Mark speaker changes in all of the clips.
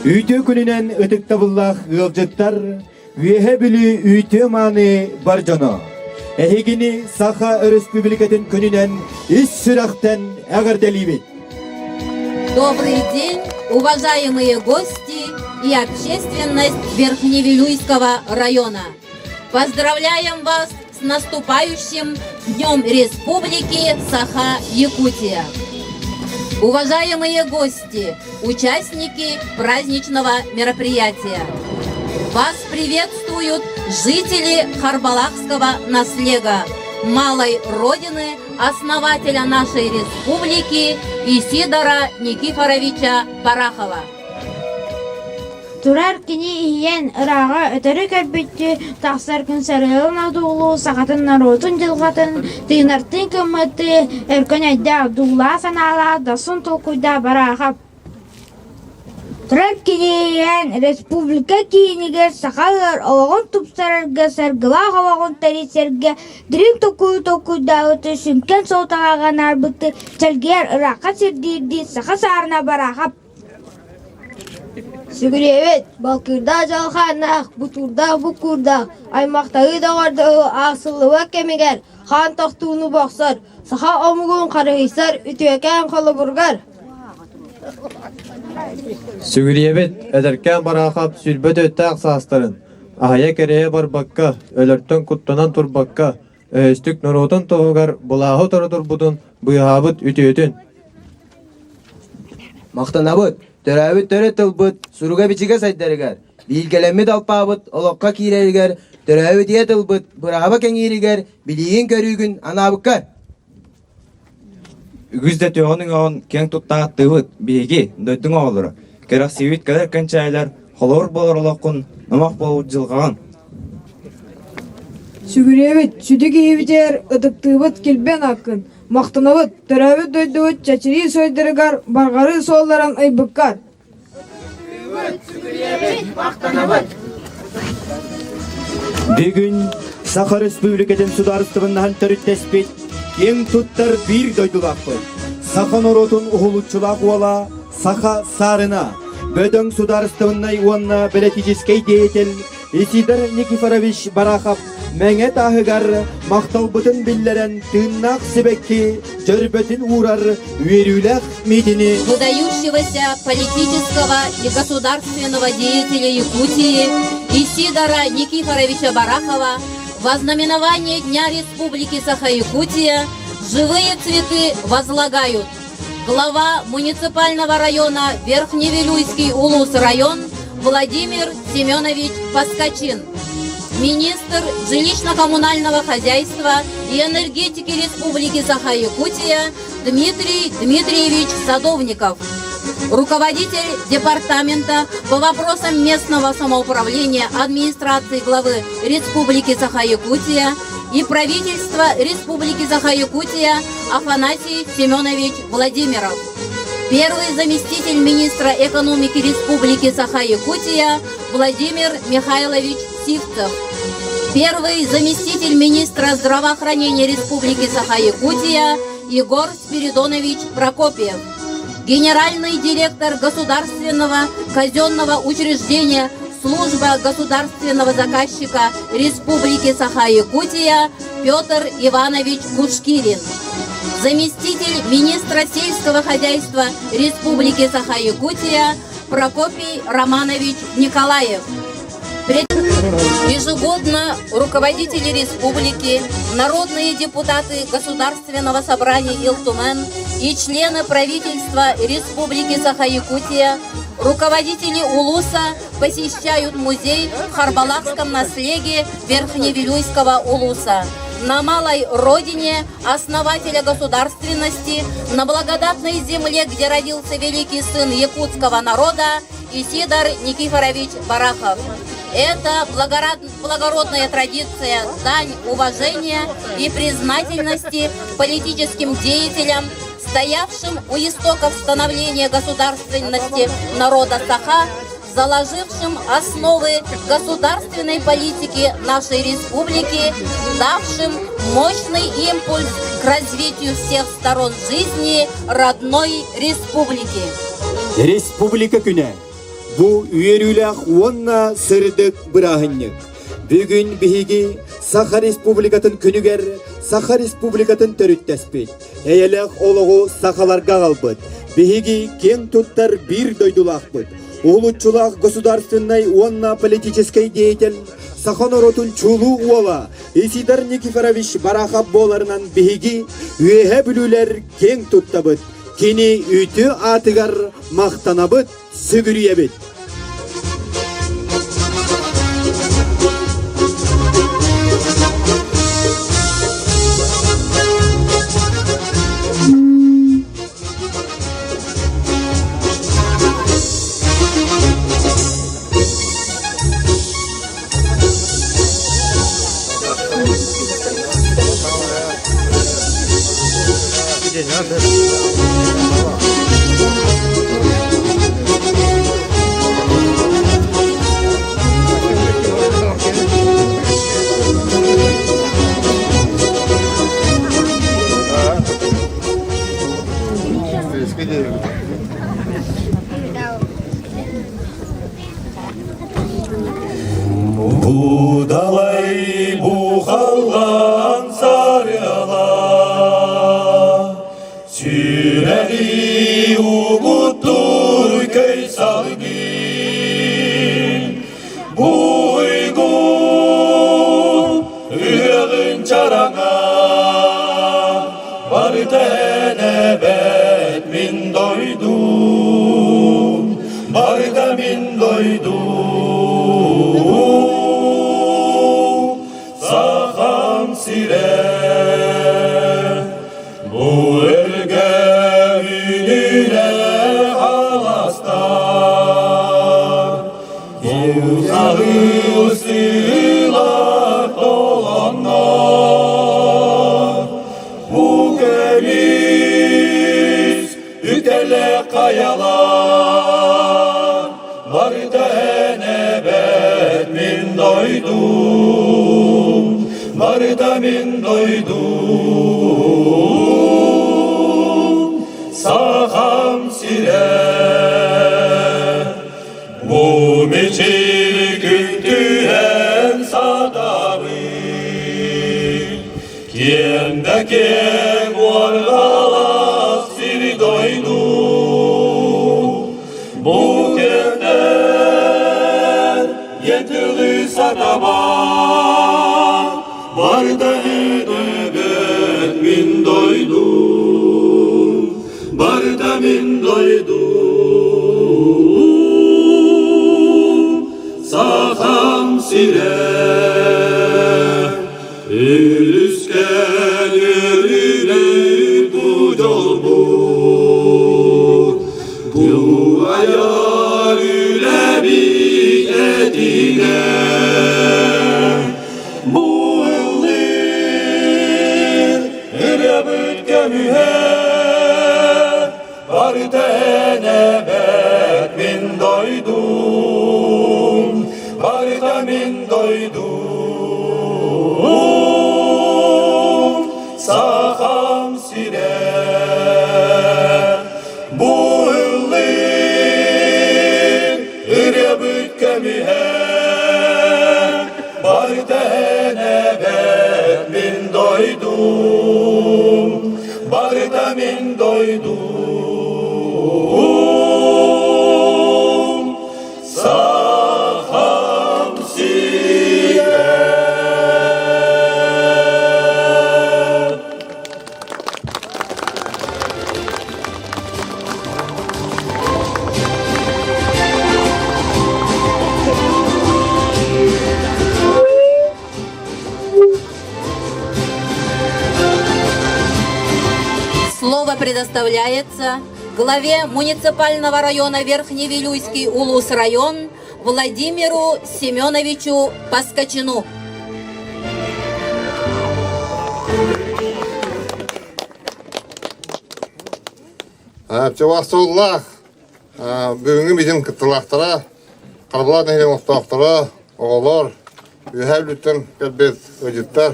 Speaker 1: Үтүө күнүнэн ытыктабыллаах ыалдьыттар, Үөһэ Бүлүү үтүө мааны бар дьоно! Эһигини Саха Өрөспүүбүлүкэтин күнүнэн ис сүрэхтэн эҕэрдэлиибит!
Speaker 2: Добрый день, уважаемые гости и общественность Верхневилюйского района! Поздравляем вас с наступающим Днем Республики Саха-Якутия! Уважаемые гости, участники праздничного мероприятия! Вас приветствуют жители Харбалахского наслега, малой родины основателя нашей республики Исидора Никифоровича Барахова.
Speaker 3: Турар кини иһийэн, ырааҕа өтөрү көрбүттүү, тахсар күн сарыалын одуулуу, сахатын норуотун дьылҕатын тыынартыы гыммыттыы, өркөн өйдөөх, дуулаа санаалаах, дохсун толкуйдаах Бараахап. Турар кини иһийэн, республика киинигэр саха ыар олоҕун тупсарарга, саргылаах олоҕун тэрийсэргэ дириҥ толкуйу толкуйдаабыты, сүҥкэн суолтаҕа анаарбыты чэлгийэр ыраахха сирдиирдии саха саарына Бараахап.
Speaker 4: Сүгүрүйэбит, балкыырдаах дьалхааннаах, бутуурдаах буккуурдаах, аймахтаһыы доҕордоһуу аахсыллыбат кэмигэр хаан тохтууну бохсор, саха омугун харыһыйсар үтүөкээн холобургар.
Speaker 5: Сүгүрүйэбит, эдэркээн Бараахап 24 саастарын, аһайа-кэрэйэ барбакка, өлөртөн куттанан турбакка, өһөстүк норуотун туһугар былааһы утары турбутун быыһаабыт үтүөтүн.
Speaker 6: Махтанабыт, төрөөбүт төрүт тылбыт суруга-бичигэ сайдарыгар, бииргэлэммит алпаабыт олоххо киирэригэр, төрөөбүт ийэ тылбыт бырааба кэҥииригэр билиигин-көрүүгүн анаабыккар.
Speaker 5: Үгүс да түөҕүн-үҥэҕин киэҥ туттааттыыбыт, биһиги, дойдуҥ оҕолоро, кэрэхсиибит кэлэр кэнчээлэр, холобур буолар олоххун, номох буолбут дьылҕаҕын.
Speaker 4: Сүгүрүйэбит, сүдү киһибитигэр ытыктыыбыт килбиэн ааккын, махтанабыт, төрөөбүт дойдубут чэчирии сойдарыгар барҕарыы суолларын ыйбыккар.
Speaker 7: Сүгүрүйэбит, махтанабыт!
Speaker 1: Бүгүн Саха Республикатын судаарыстыбаннаһын төрүттэспит, киэҥ туттар биир дойдулаахпыт, саха норуотун уһулуччулаах уола Саха Саарына, бөдөҥ судаарыстыбаннай уонна бэлитиичэскэй деятель Исидор Никифорович Барахов Мэҥэ тааһыгар махталбытын биллэрэн тыыннаах сибэкки дьөрбөтүн уурар үөрүүлээх миитини
Speaker 2: Выдающегося политического и государственного деятеля Якутии Исидора Никифоровича Барахова во знаменование Дня Республики Саха-Якутия живые цветы возлагают глава муниципального района Верхневилюйский Улус-район Владимир Семенович Поскачин, министр жилищно-коммунального хозяйства и энергетики Республики Саха-Якутия Дмитрий Дмитриевич Садовников, руководитель департамента по вопросам местного самоуправления администрации главы Республики Саха-Якутия и правительства Республики Саха-Якутия Афанасий Семенович Владимиров, первый заместитель министра экономики Республики Саха-Якутия Владимир Михайлович Сивцев, первый заместитель министра здравоохранения Республики Саха-Якутия Егор Спиридонович Прокопьев, генеральный директор государственного казенного учреждения Служба государственного заказчика Республики Саха-Якутия Петр Иванович Кушкирин, заместитель министра сельского хозяйства Республики Саха-Якутия Прокопий Романович Николаев. Ежегодно руководители республики, народные депутаты Государственного собрания Ил-Тумэн и члены правительства Республики Саха-Якутия, руководители Улуса посещают музей в Харбалахском наследии Верхневилюйского Улуса на малой родине основателя государственности, на благодатной земле, где родился великий сын якутского народа Исидор Никифорович Барахов. Это благородная традиция, дань уважения и признательности политическим деятелям, стоявшим у истоков становления государственности народа Саха, заложившим основы государственной политики нашей республики, давшим мощный импульс к развитию всех сторон жизни родной республики.
Speaker 1: Республика күнэ. Бу үөрүүлээх уонна сырдык бырааһынньык. Бүгүн биһиги Саха Республикатын күнүгэр Саха Республикатын төрүттэспит, эйэлээх олоҕу сахаларга аҕалбыт, биһиги киэҥ туттар биир дойдулаахпыт, уһулуччулаах государственнай уонна политическай деятель, саха норуотун чулуу уола Исидор Никифорович Барахов буоларынан биһиги Үөһээ Бүлүүлэр киэҥ туттабыт, кини үтүө аатыгар махтанабыт, сүгүрүйэбит.
Speaker 7: Будалай бухаллан сарыала, Сүрэҕи угуттуур көй салгын. Буйгу ыһыаҕын чараҥа, Барыта эн эбэт мин дойдум, Барыта мин дойдум. Сахам сирэ бу өлгө үүнүүлэ халастар Узалы сыла толоннор Бу көмүс үтэлэ хайалар Барыта эн эбэт мин дойдум, барыта мин дойдум. Сахам сирэ бу мичил күн түһэн сатабыт, Киэҥ да киэҥ уорҕалаах сири дойду Бу кэмнэр етылы сатабат Барыта эбэт мин дойдум, барыта мин дойдум. Сахам сирэ Үлүскэн үөрүүбүт бу дьолбут, бу айар үлэбит этиҥэ. Бу ыллыыр ырыабыт көмүһэ, барыта эн эбэт мин дойдум, барыта мин дойдум. Сахам сирэ бу ыллыыр ырыабыт көмүһэ, барыта эн эбэт мин дойдум, барыта мин дойдум. Сахам сирэ.
Speaker 2: Слово предоставляется главе муниципального района Верхневилюйский Улус-район Владимиру Семеновичу Паскачину.
Speaker 8: Чувашсуллаах бүгүҥҥү митинг кыттыылаахтара, Харбалаах нэһилиэгин олохтоохторо, оҕолор, Үөһээ Бүлүүттэн кэлбит ыалдьыттар,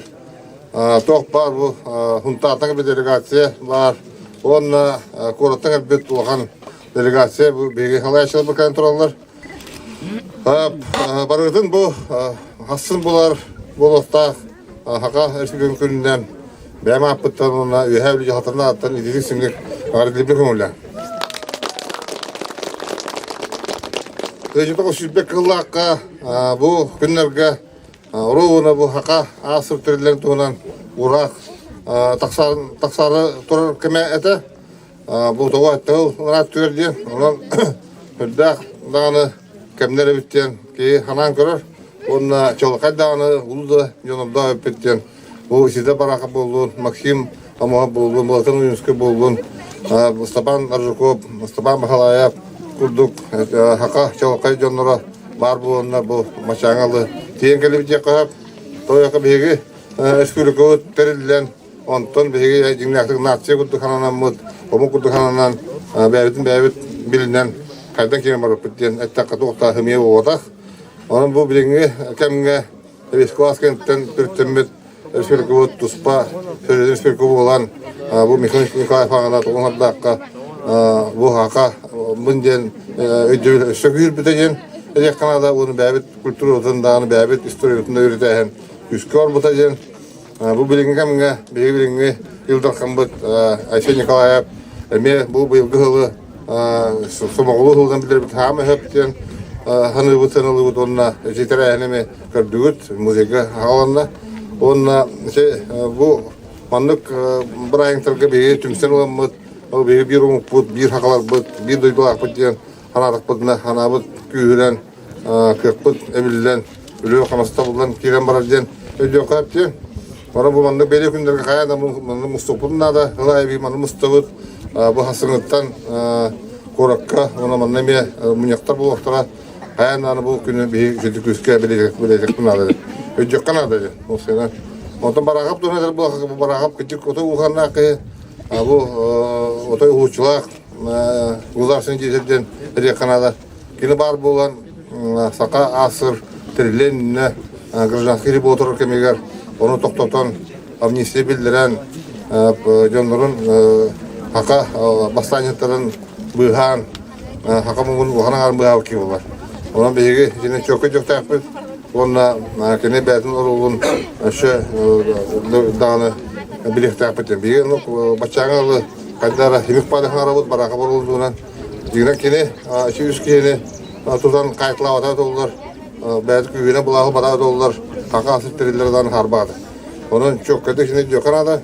Speaker 8: туох баар бу Сунтаартан кэлбит делегация баар уонна куораттан кэлбит улахан делегация бу биһиги салайааччыларбыт кэлэн тураллар. Барыгытын бу хассын булар буолуохтаах Хака Республикатын күнүнэн бэйэм ааппыттан уонна Үөһээ Бүлүү дьаһалтатын ааттан ититик сиҥник эҕэрдэлиирбин көҥүллээн. Тыйдьытах сүүрбэ кыллаахха бу күннэргэ Оруобуна бу Хака аасыр тэриллэрин туһунан ураах тахсаары турар кэмэ этэ. Бу тоҕо тыл ыраат түгэр диэн, онон үрдээх даҕаны кэмнэр эбит диэн киһи ханаан көрөр. Уонна чолкай даҕаны улуу да дьонордоох эппит диэн бу Сида Барахов буоллун, Максим Омоһов буоллун, Былатан Уйунскай буоллун, Степан Аржаков, Степан Бахалаев курдук хака чолкай дьонноро баар буоланнар бу Мачааҥалы тиийэн кэлибит диэххэ сөп. Тойока биһиги республикабыт тэриллэн Онтон биһиги дьиҥнээхтик нация курдук сананаммыт, омук курдук сананан, бэйэбитин бэйэбит билинэн хайдан киирэн барбыппыт диэн эттэххэ туохтаах ымыйа буолбатах. Онон бу билиҥҥи кэмҥэ Эбискулаас кэнниттэн төрүттэммит республикабыт туспа Сөрүдүн республика буолан бу Михаил Николаев аҕана Тугун Хардаахха бу хака бун диэн өйдөбүл өссө күүрбүтэ диэн этиэххэ наада уонна бэйэбит культурабытын даҕаны бэйэбит историябытын да үөрэтээһин күүскэ барбыта диэн Бу билиҥҥи кэмҥэ биһиги билиҥҥи Ил Дархаммыт Айсен Николаев эмиэ бу быйылгы сылы сомоҕолуу сылынан билэрбит хаама сөп диэн саныыбыт сыаналыыбыт уонна ити тэрээһини эмиэ көрдүгүт музейга аҕаланна уонна ити бу маннык бырааһынньыктарга биһиги түмсэн ыламмыт ол биһиги биир омукпут биир хахаларбыт биир дойдулаахпыт диэн санаатахпытына санаабыт күүһүрэн кыахпыт эбиллэн, үлэ-хамнаста булан киирэн барар диэн өйдүөххэ диэн. Онон бу маннык бэлиэ күннэргэ хайа да маннык мустуохпутун наада. Ыл аайы маннык мустабыт. Бу хасыҥыттан куоракка уонна манна эмиэ мунньахтар буолуохтара. Хайаан даҕаны бу күнү биһиги үчүгэй күүскэ бэлиэтиэхпит наада диэн. Өйдүөххэ наада диэн. Ол сыана. Онтон Бараахап туһунан этэр буоллахха, бу Бараахап кырдьык отой улаханнаах киһи. Бу отой уһууччулаах государственный деятель диэн этиэххэ наада. Кини баар буолан Саха АССР тэриллиэн гражданский революция кэмигэр ону тохтотон амнистия биллэрэн дьоннорун Хака бастаанньыттарын быыһаан Хака муҥун улахан аҥаарын быыһаабыт киһи буолар. Онон биһиги итини чуоккай дьохтоохпут уонна кини бэйэтин оруолун өссө даҕаны билиэхтээхпит. Биһиги баччааҥҥа дылы хайдах эрэ химик паадахын арабыт бараака боруолунан Дьиҥинэн кини үс киһини тутан хаайталаабата доллар, бэйэтэ күүһүнэн былааһы бараа доллар, хака асыт тэриллэр даҕаны харбаата. Онон чуоккайдык кини дьиэхэ наада.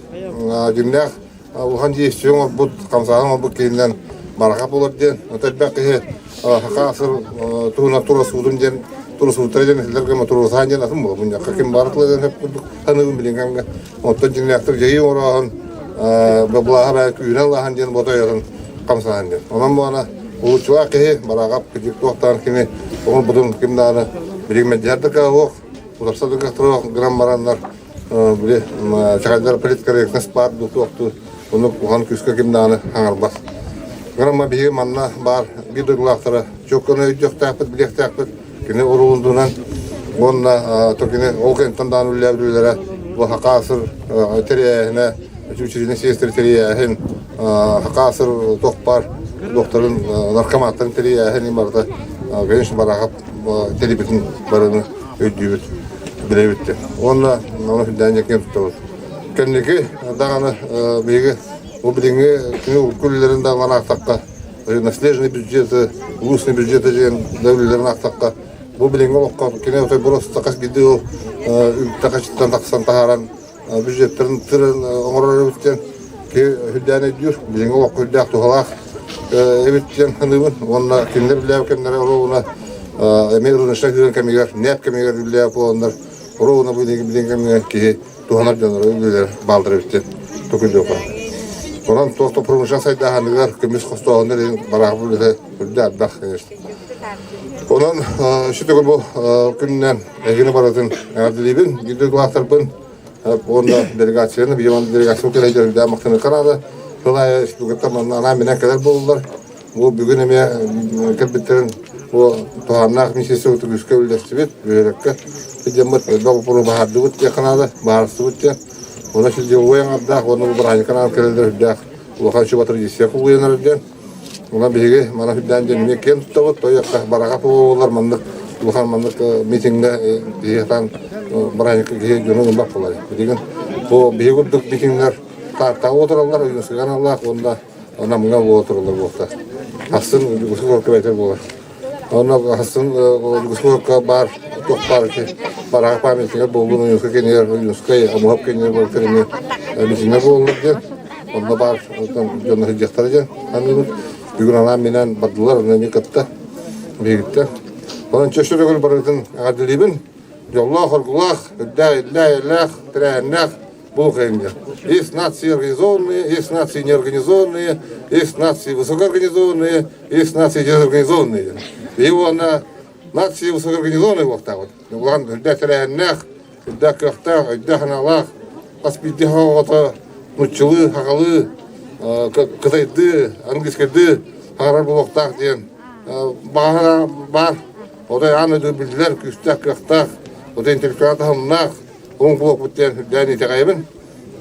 Speaker 8: Дьиҥнээх улахан действие оҥорбут, хамсааһын оҥорбут киһинэн бараха буолар диэн, элбэх киһи хака асыр туһунан турасуутун диэн турасууттара диэн этилэр гына турасаан диэн атын буолар. Мунньахха ким баар тыла диэн сөп курдук саныыбын билин кэмҥэ. Оттон дьиҥнээхтик дьайыы оҥорооһун былааһа бэйэ күүһүнэн ылааһын диэн ботойотун хамсааһын диэн. Онон буолана улуччулаах киһи барааҕап кидик туохтаан кими оҥорбутун ким даҕаны билигин мэлдьэһэр да кыаҕа суох, утарса да кыахтара суох гынан бараннар били чахайдар политкорректность баар дуу туох дуу оннук улахан күүскэ ким даҕаны хаҥарбат. Гынан биһиги манна баар биир дойдулаахтара чуокканы өйдүөхтээхпит, билиэхтээхпит. Кини уруулдунан уонна то кини ол кэнниттэн даҕаны үлэлээбит үлэлэрэ бу Хакасыр тэрээһинэ, учительнай сиэстэрэ тэрийээһин, Хакасыр туох баар докторын, наркоматтарын тэрийээһин барыта, конечно, Барахов тэрийбитин барыны өйдүүбүт, билэбит диэн. Уонна ону үрдээн дьэ киэн туттабыт. Кэнники даҕаны биһиги бу билиҥҥи кини урукку үлэлэрин даҕаны аахтахха наследственный бюджеты, улуусный бюджеты диэн үлэлэрин аахтахха, бу билиҥҥи олоххо кини отой просто хас биирдии ол үптэ тахсан таһааран бюджеттарын тырын оҥорор эбит диэн киһи үрдээн өйдүүр, билиҥҥи олоххо үрдээх туһалаах эбит диэн саныыбын. Уонна кинилэр үлэлээбит кэмнэрэ оруобуна эмиэ рыночнай кыыран кэмигэр, НЭП кэмигэр үлэлээбит буоланнар, оруобуна билиҥҥи кэмҥэ киһи туһанар дьоннору үлэлэр бааллар эбит диэн токуйдуохха. Онон туох да промышленность сайдааһыныгар көмүс хостооһунар иһин бараах үлэтэ үрдэ элбэх, конечно. Онон сүтүгү бу күнүнэн эһигини барытын эҕэрдэлиибин, биир дойдулаахтарбын уонна делегацияны, биһиги делегация кэлэ дьэ махтаныахха наада. Сыл аайы республикаттан манна анаан-минээн кэлэр буоллулар. Бу бүгүн эмиэ кэлбиттэрин бу туһааннаах министерство күүскэ үллэстибит, бөһүөлэккэ сылдьаммыт элбэх боппуруоһу баһаардыбыт диэххэ наада, баһаарыстыбыт диэн. Уонна силдьиговой аҥардаах уонна бу бырааһынньыкка анаан кэлэллэр үрдээх улахан үчүгэй традиция кубулуйанар диэн. Онон биһиги мана үрдээн диэн эмиэ киэн туттабыт, тойуохха бараҕа буолар маннык. Улахан маннык митиҥҥэ киһи сатаан бырааһынньыкка киһи дьону ылбат буолар. Билигин бу биһиги курдук митиҥнэр Тааттаҕа отыраллар, Ойуунускайга аналлаах уонна Намҥа буола тураллар буолта. Ахсын Дьокуускай бэйтэр буолар. Онно ахсын Дьокуускай баар туох баар ити бараах памятнигар буоллун Ойуунускай кэннигэр Ойуунускай Амуһап кэннигэр буолар эмиэ митиҥнэр буолаллар диэн. Онно баар дьонно сылдьыахтара диэн саныыбын. Бүгүн анаан-минээн бардылар, онно эмиэ кытта биһигиттэн. Онон чөстө төгүл барытын эҕэрдэлиибин. Дьоллоох, оргулаах, үрдээх, иллээх, тэрээһиннээх Бухаемья. Есть нации организованные, есть нации неорганизованные, есть нации высокоорганизованные, есть нации дезорганизованные. И она нации высокоорганизованные вот так вот. Улахан үрдээх тэрээһиннээх, үрдээх кыахтаах, өйдөөх аналаах, хас биирдии оҕото нуччалыы, сахалыы, кытайдыы, английскайдыы саҥарар буолуохтаах диэн баҕа баар. Отой аан дойду биллэр күүстээх, кыахтаах, отой интеллектуал таһымнаах, Уҥ буолуохпут диэн үрдээн итэҕэйэбин.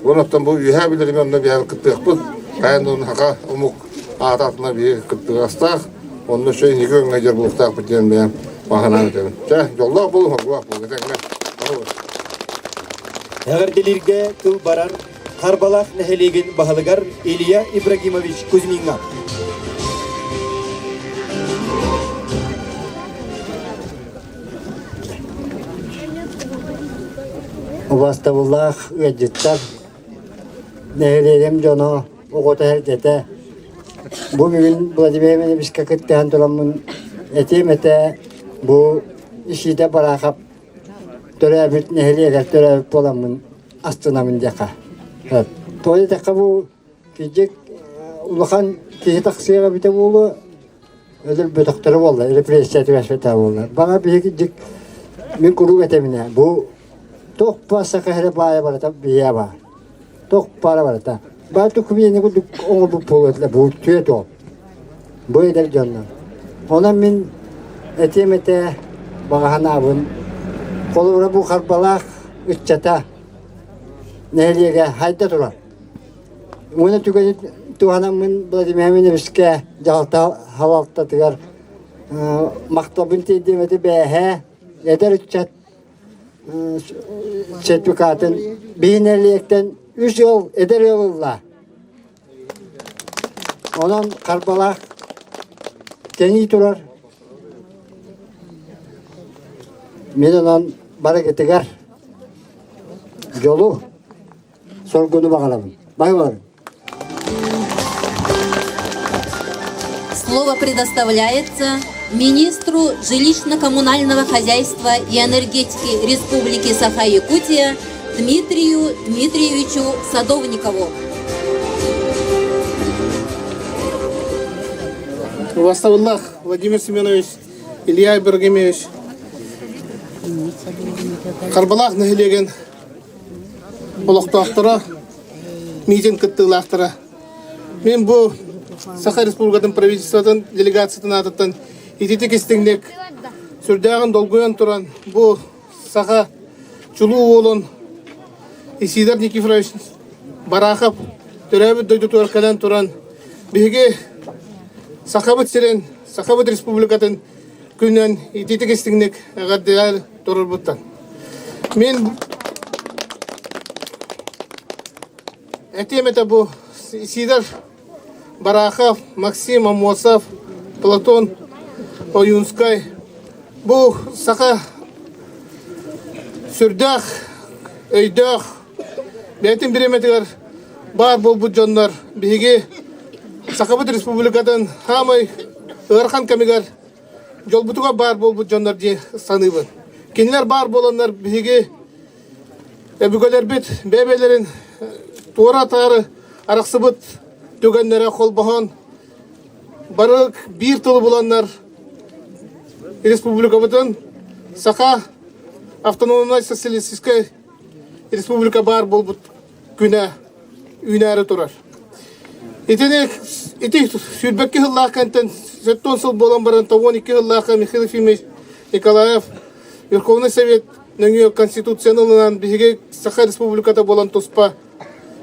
Speaker 8: Уон оттон бу үөһээ билэрими онно биһиги кыттыахпыт. Хайан да саха омук аата атына биһиги кыттыгастаах. Онно өссө инники өҥҥө дьэр буолуохтаахпыт диэн бэйэм баҕа этэбин. Чэ, дьоллоох буолуҥ, хоргулаах буолуҥ, этэҥҥэ.
Speaker 1: Эҕэрдэлииргэ тыл барар Харбалаах нэһилиэгин баһылыгар Илья Ибрагимович Кузьмиҥҥа.
Speaker 9: Убаастабыллаах ыалдьыттар, нэһилиэгим дьоно, оҕото-сэргэтэ, бу бүгүн Владимир Ивановичка кыттыһан тураммын этиэм этэ, бу Исиидэ Бараахап төрөөбүт нэһилиэгэр төрөөбүт буоламмын астынабын диэххэ. Тоҕо диэтэххэ бу кырдьык улахан киһи тахсыаҕа эбитэ буолуо, өлөрбөтөхтөрө буолла, репрессия түбэспэтэ буолла. Баҕа биһиги дьик мин куруук этэбинэ, бу туох саха эрэ баайа барыта биһиэ баар. Туох баара барыта. Баай докумиэни курдук оҥорбут буолуо этилэр, бу түөрт уол. Бу эдэр дьоннор. Онон мин этиэм этэ баҕа санаабын. Холобура бу Харбалаах ыччата нэһилиэгэ хайда турар. Уонна түгэни туһанаммын Владимир Семеновичка дьаһалта салалтатыгар махталбын тиэрдиэм этэ бээһээ эдэр ыччат сертификатын биһи нэһилиэктэн үс ыал эдэр ыал ылла. Онон Харбалаах кэҥии турар. Мин онон барыгытыгар дьолу соргуну баҕарабын. Бай
Speaker 2: Слово предоставляется министру жилищно-коммунального хозяйства и энергетики Республики Саха-Якутия Дмитрию Дмитриевичу Садовникову.
Speaker 10: Убастабыллах Владимир Семенович, Илья Ибрагимович, Харбалаах нэһилиэгин олохтоохторо, митинг кыттыылаахтара. Мин бу Саха Республикатын правительствотын делегациятын аатыттан ититик истиҥник сүрдээҕин долгуйан туран бу саха чулуу уолун Исидор Никифорович Барахов төрөөбүт дойдутугар кэлэн туран биһиги Сахабыт сирин, Сахабыт Республикатын күнүнэн ититик истиҥник эҕэрдэлэр турарбыттан. Мин этиэм этэ бу Сидор Барахов, Максим Аммосов, Платон Ойуунскай бу саха сүрдээх өйдөөх бэйэтин бириэмэтигэр баар буолбут дьоннор биһиги Сахабыт Республикатын хаамай ыарахан кэмигэр дьолбутугар баар буолбут дьоннор дии саныыбын. Кинилэр баар буоланнар биһиги өбүгэлэрбит бэйэ-бэйэлэрин туора-таары арахсыбыт түгэннэрэ холбоһон бары биир тылы буланнар республикабытын Саха автономнай социалистическай республика баар буолбут күнэ үүнээри турар. Итини ити сүүрбэкки сыллаах кэнтэн 70 сыл буолан баран 92 сыллаахха Михаил Ефимович Николаев Верховный Совет нөҥүө Конституцияны ылынан биһиги Саха Республиката буолан туспа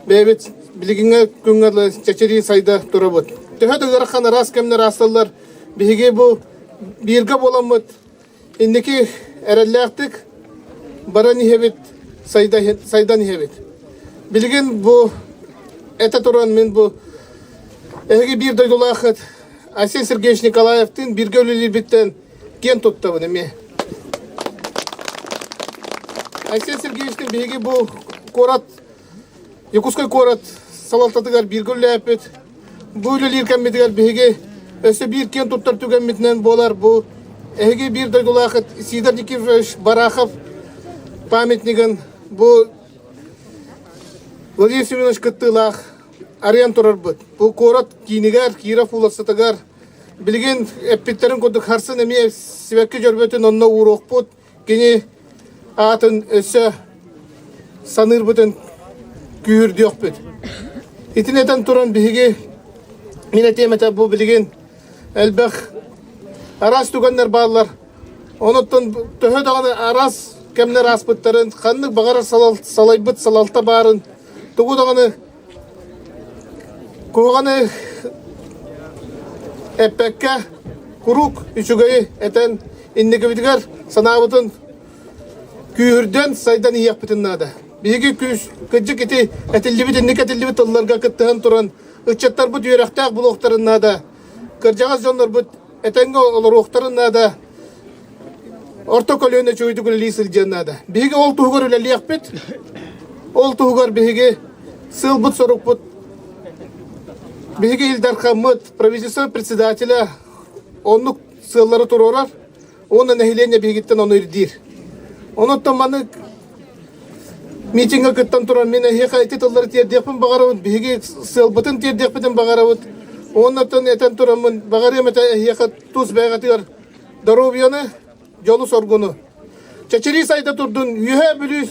Speaker 10: бэйэбит билигиҥҥэ күҥҥэ чэчирии сайда турабыт. Төһө да ыарахан араас кэмнэр аасталлар, биһиги бу бииргэ буоламмыт. Инники эрэллээхтик баран иһэбит, сайдан иһэбит. Билигин бу этэ туран мин бу эһиги биир дойдулаахыт Айсен Сергеевич Николаевтыын бииргэ үлэлиирбиттэн киэн туттабын эмиэ. Айсен Сергеевичтин биһиги бу куорат Якутскай куорат салалтатыгар бииргэ үлэлээппит. Бу үлэлиир кэммитигэр биһиги өссө биир киэн туттар түгэммитинэн буолар бу эһиги биир дойдулаахыт Сидор Никифорович Барахов памятнигын бу Владимир Семенович кыттыылаах арыйан турарбыт. Бу куорат киинигэр, Киров уулуссатыгар билигин эппиттэрин курдук харсын эмиэ сибэкки дьөрбөтүн онно ууруохпут. Кини аатын өссө саныырбытын күүһүрдүөхпүт. Итини этэн туран биһиги мин этиэм этэ бу билигин элбэх араас түгэннэр бааллар. Онуттан төһө даҕаны араас кэмнэр ааспыттарын, ханнык баҕарар салайбыт салалта баарын, тугу даҕаны куһаҕаны эппэккэ куруук үчүгэйи этэн инникибитигэр санаабытын күүһүрдэн сайдан иһиэхпитин наада. Биһиги күүс кырдьык ити этиллибит инник этиллибит тылларга кыттыһан туран ыччаттарбыт үөрэхтээх буолуохтарын наада. Кырдьаҕас дьоннорбут этэҥҥэ олоруохтарын наада. Орто көлүөнэ үчүгэйдик үлэлии сылдьыан наада. Биһиги ол туһугар үлэлиэхпит. Ол туһугар биһиги сыалбыт-сорукпут биһиги Ил Дархаммыт правительство председателя оннук сыаллары туруорар уонна нэһилиэнньэ биһигиттэн ону ирдиир. Онуттан маннык митиҥҥэ кыттан туран мин эһиэхэ ити тыллары тиэрдиэхпин баҕарабын, биһиги сыалбытын тиэрдиэхпитин баҕарабыт. Уоннаттан этэн тураммын баҕарыам этэ эһиэхэ тус бэйэҕитигэр доруобуйаны, дьолу-соргуну. Чэчирии сайда турдун Үөһээ Бүлүү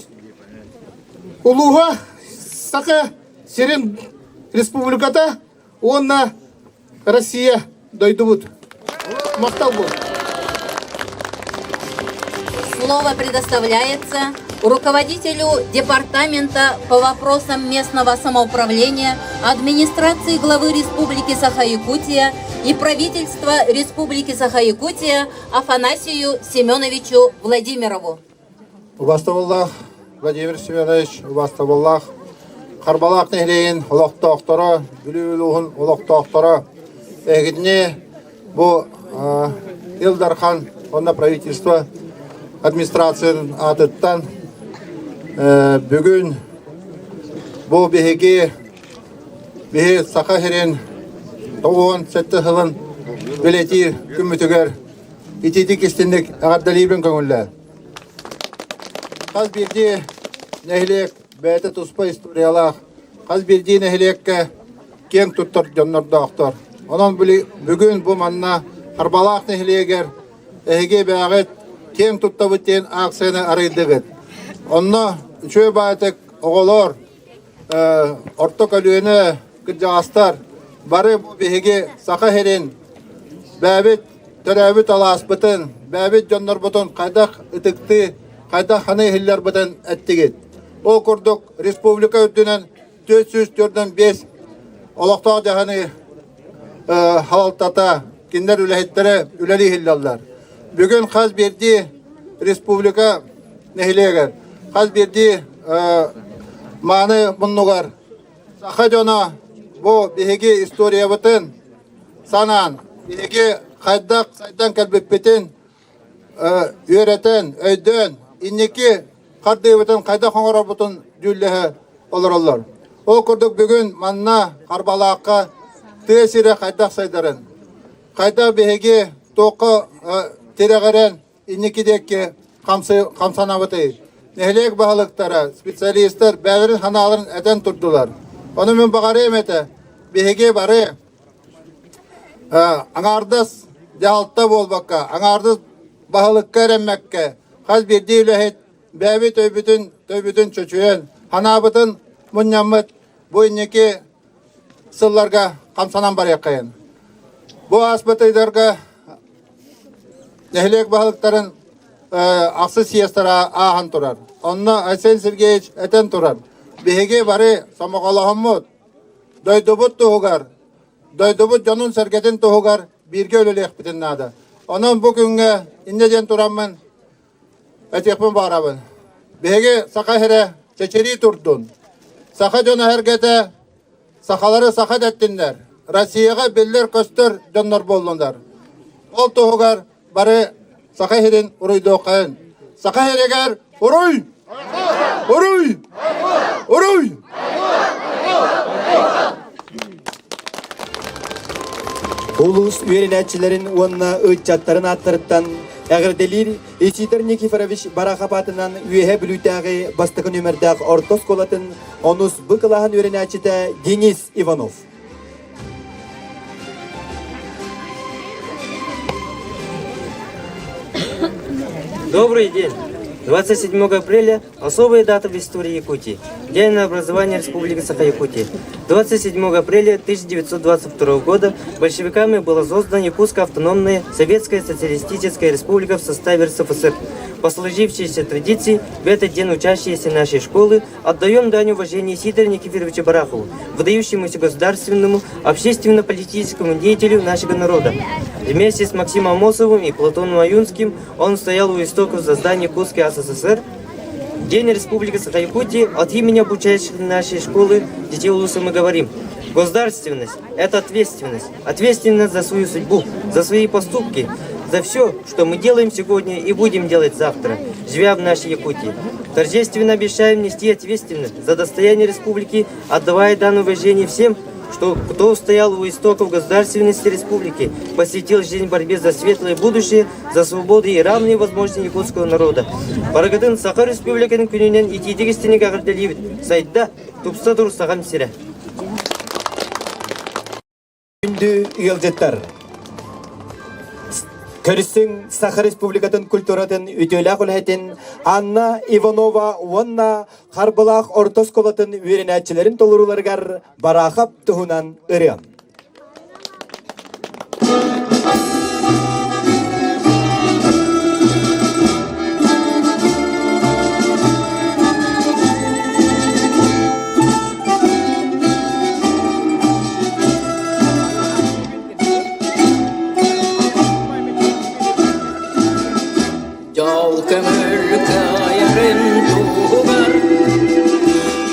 Speaker 10: улууһа Саха сирин республиката уонна Россия дойдубут. Махтал буолун.
Speaker 2: Слово предоставляется руководителю Департамента по вопросам местного самоуправления администрации главы Республики Саха-Якутия и правительства Республики Саха-Якутия Афанасию Семеновичу Владимирову.
Speaker 8: Убастабыллаах Владимир Семенович, убастабыллаах Харбалаах нэһилиэгин олохтоохторо, Бүлүү улууһун олохтоохторо, эһигитини бу Ил Дархан уонна правительство администрациятын аатыттан бүгүн бу биһиги биһи Саха сирин 97 сылын бэлиэтиир күммүтүгэр итиитик истинник эҕэрдэлиибин көҥүллээ. Хас биирдии нэһилиэк бэйэтэ туспа историялаах, хас биирдии нэһилиэккэ киэҥ туттар дьоннордоохтор. Онон бүгүн бу манна Харбалаах нэһилиэгэр эһиги бэйэҕит киэҥ туттабыт диэн акцияны арыйдыгыт. Онно үчүгэй баайтык оҕолор, орто көлүөнэ кырдьаҕастар бары бу биһиги Саха сирин бэйэбит төрөөбүт алааспытын, бэйэбит дьоннорбутун хайдах ытыктыы, хайдах ханыы иһиллэрбитин эттигит. Ол курдук республика үрдүнэн 445 олохтоох дьаһаныы халалтата, кинилэр үлэһиттэрэ үлэлии иһиллэллэр. Бүгүн хас биирдии республика нэһилиэгэр, хас биирдии мааны муннугар саха дьоно бу биһиги историябытын санаан, биһиги хайдах сайдан кэлбиппитин үөрэтэн, өйдөөн, инники хардыыбытын хайдах оҥорорбутун дьүүллэһэ олороллор. Ол курдук бүгүн манна Харбалаахха тыа сирэ хайдах сайдарын, хайдах биһиги туохха тирэҕирэн инники диэки хамсанабытый? Нэһилиэк баһылыктара, специалистар бэйэлэрин санааларын этэн турдулар. Ону мин баҕарыам этэ, биһиги бары аҥаардас дьаһалта буолбакка, аҥаардас баһылыкка эрэммэккэ, хас биирдии үлэһит бэйэбит өйбүтүн, төйбүтүн чочуйан, санаабытын мунньаммыт бу инники сылларга хамсанан барыаххайын. Бу ааспыт ыйдарга нэһилиэк баһылыктарын ахсыс съезтара ааһан турар. Онно Айсен Сергеевич этэн турар. Биһиги бары сомоҕолоһоммут, дойдубут туһугар, дойдубут дьонун-сэргэтин туһугар бииргэ үлэлиэхпитин наада. Онон бу күҥҥэ инньэ диэн тураммын этиэхпин баҕарабын. Биһиги саха сирэ чэчирии турдун. Саха дьоно эһэргэтэ сахалары саха дэттиннэр. Россияҕа биллэр-көстөр дьоннор буоллунар. Ол туһугар бары Саха сирин уруйдуоххайын. Саха сиригэр уруй! Уруй! Уруй!
Speaker 1: Улуус үөрэнээччилэрин уонна ыччаттарын ааттарыттан эҕэрдэлиир Исидор Никифорович Барахов аатынан Үөһээ Бүлүүтээҕи бастакы нүөмэрдээх орто оскуолатын онус Б кылааһын үөрэнээччитэ Денис Иванов.
Speaker 11: Добрый день! 27 апреля – особая дата в истории Якутии. День образования Республики Саха-Якутия. 27 апреля 1922 года большевиками была создана Якутская автономная Советская Социалистическая Республика в составе РСФСР. По сложившейся традиции, в этот день учащиеся нашей школы отдаем дань уважения Сидору Никифоровичу Барахову, выдающемуся государственному, общественно-политическому деятелю нашего народа. Вместе с Максимом Амосовым и Платоном Аюнским он стоял у истоков создания Якутской СССР. День Республики Саха-Якутия от имени обучающих нашей школы детей Улуса мы говорим. Государственность – это ответственность. Ответственность за свою судьбу, за свои поступки, за все, что мы делаем сегодня и будем делать завтра, живя в нашей Якутии. Торжественно обещаем нести ответственность за достояние республики, отдавая данное уважение всем, что кто стоял у истоков государственности республики, посвятил жизнь борьбе за светлое будущее, за свободу и равные возможности якутского народа. Барыгытын Саха Республикатын күнүнэн итиитик истиник эҕэрдэлиибит. Сайда, тупса тур Сахам сирэ.
Speaker 1: Күндү ыалдьыттар! Көрүсүҥ Саха Республикатын культуратын үтүөлээх үлэһитин Анна Иванова уонна Харбылаах орто оскуолатын үөрэнээччилэрин толорууларыгар Бараахап туһунан ырыа.
Speaker 12: Дьол көҥүл кыайарын туһугар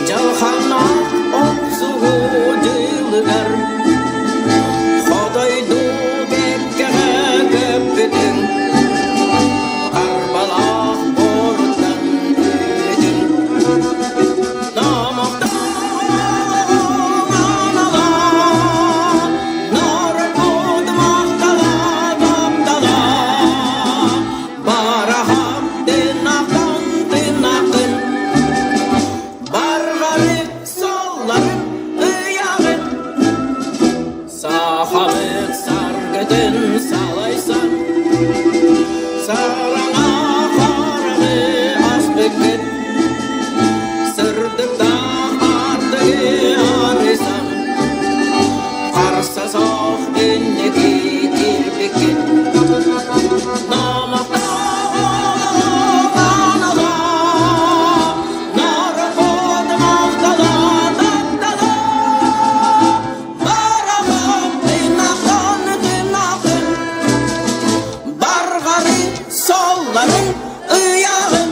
Speaker 12: Дьалхааннаах охсуһуу дьылыгар Хотойдуу кэккэҕэ көппүтүҥ Харбалаах буоруттан үүтүн Сахабыт саргытын салайсан Сараҥа хараҕы аспыккыт Сырдыктаах ардыгы арысан Харса суох инники киирбиккит Барҕары солларын ыйаҕын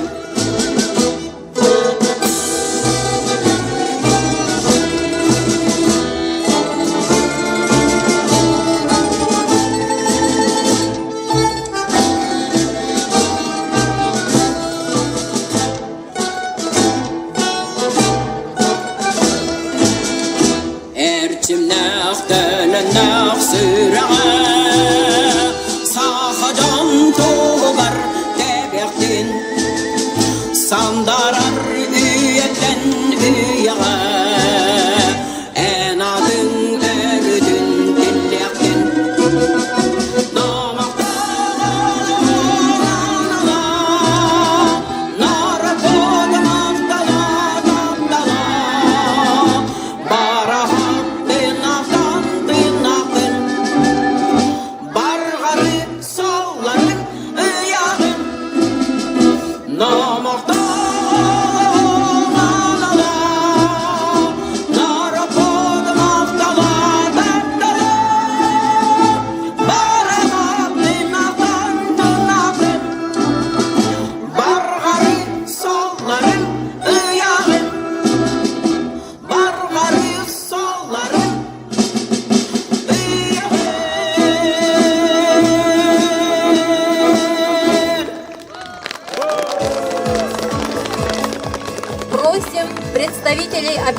Speaker 12: Эрчимнээх төлөннөөх сүрэҕэ Саха дьон туһугар тэбиэхтин.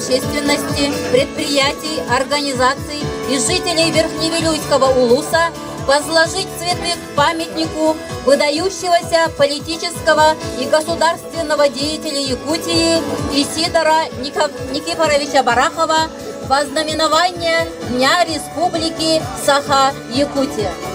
Speaker 2: общественности, предприятий, организаций и жителей Верхневилюйского улуса возложить цветы к памятнику выдающегося политического и государственного деятеля Якутии Исидора Никифоровича Барахова во знаменование Дня Республики Саха-Якутия.